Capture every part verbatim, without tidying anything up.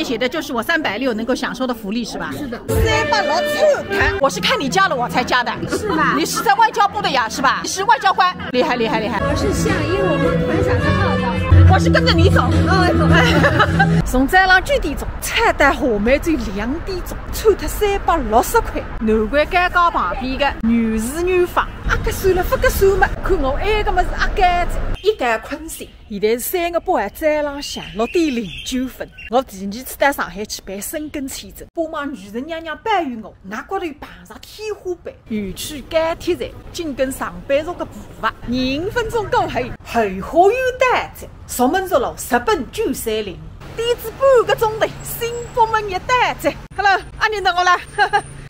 写的就是我三百六能够享受的福利是吧？是的。三百六十块，我是看你加了我才加的。是吧？你是在外交部的呀，是吧？你是外交官，厉害厉害厉害。我是响应我们团长的号召。我是跟着你走。哦，走。从早浪九点钟，菜单下面只有两点钟，凑脱三百六十块，难怪刚刚旁边个女士女方，阿哥算了，勿合算嘛，看我埃个么是阿哥子，一概困死。 现在是三个半还在浪向，六点零九分。我第二次到上海去办申根签证，帮忙女神娘娘保佑我，哪个头碰上天花板。园区高铁站，紧跟上班族个步伐，廿五分钟过后，后花园到站，熟门熟路，日本九三零，点仔半个钟头，新北门也到站。Hello，阿宁等我了。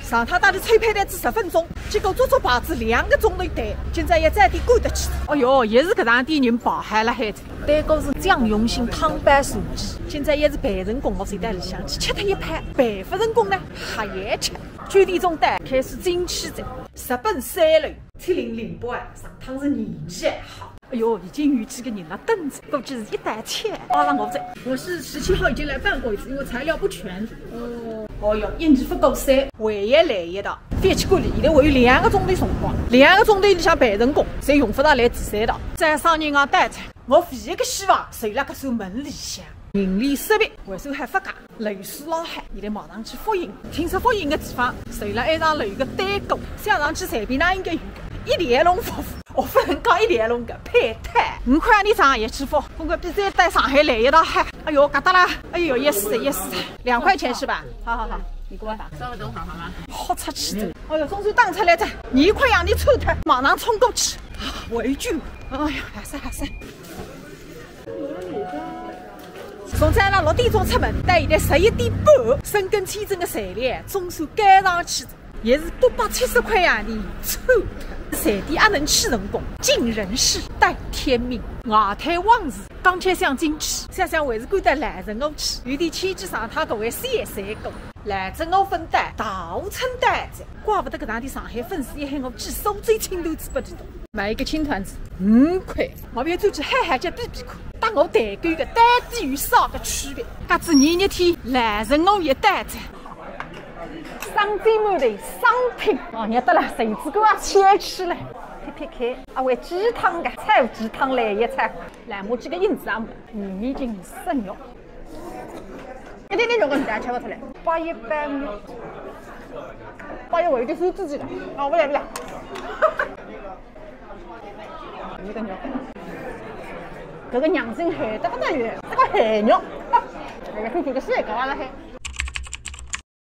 上趟带侬抽配单子十分钟，结果足足排仔两个钟头队，今朝也早点赶得去。哎哟，也是搿场店人排海了海。 对过是酱油心汤包素鸡，今朝也是办成功，我就到里向去吃脱一盘，办勿成功呢，还要吃。九点钟到，开始进去哉。日本三楼，七零零八，上趟是年纪还好。哎哟，已经有几个人辣等着，估计是一道抢，帮上我哉。我是十七号已经来办过一次，因为材料不全。哦。哦哟，运气勿够三，还要来一道，反正过来，现在还有两个钟头辰光，两个钟头里向办成功，侪用勿着来第三道。再上人家带菜。 我唯一个希望就辣搿扇门里向。人脸识别，还算还勿假，楼市老海，现在马上去复印。听说复印个地方，就辣埃上楼个对过，想上去随便哪应该有个，一条龙服务。我勿能讲一条龙个，配套。五块钿张也去付，公关比赛带上海来一道嗨。哎哟，嘎达啦，哎哟，yes yes，两块钱是吧？好好好，你给我打。稍微等会儿好吗？豁出去的。哎哟，总算打出来了，你快让你抽脱，马上冲过去。 回去。哎呀，还是还是。从早浪六点钟出门，到现在十一点半，申根签证个材料总算交上去，也是八百七十块洋钿凑，瑞典也能去成功，尽人事，待天命。外滩往事，刚才想进去，想想还是赶到老城区去，有点牵记上趟搿位先生个。 来，真我分担，稻城担子，怪勿得搿趟的上海粉丝也喊我寄苏州青团子拨伊懂。买一个青团子五块，我要出去嗨嗨叫比比看，搭我代购个到底有啥个区别？搿子热热天，来，真我也担子。生煎馒头，生拼，哦，热得了，谁知够啊，切起来，劈劈开，啊，喂，鸡汤个，菜鸡汤来一菜，来，我这个印子啊，米米精生肉。 一点点肉个味道吃勿出来。八一般肉，八一我有点酸自己的。啊，勿来勿来。有点肉。搿个娘心海得勿得有，这个海肉。哎呀，看看搿是搞完了海。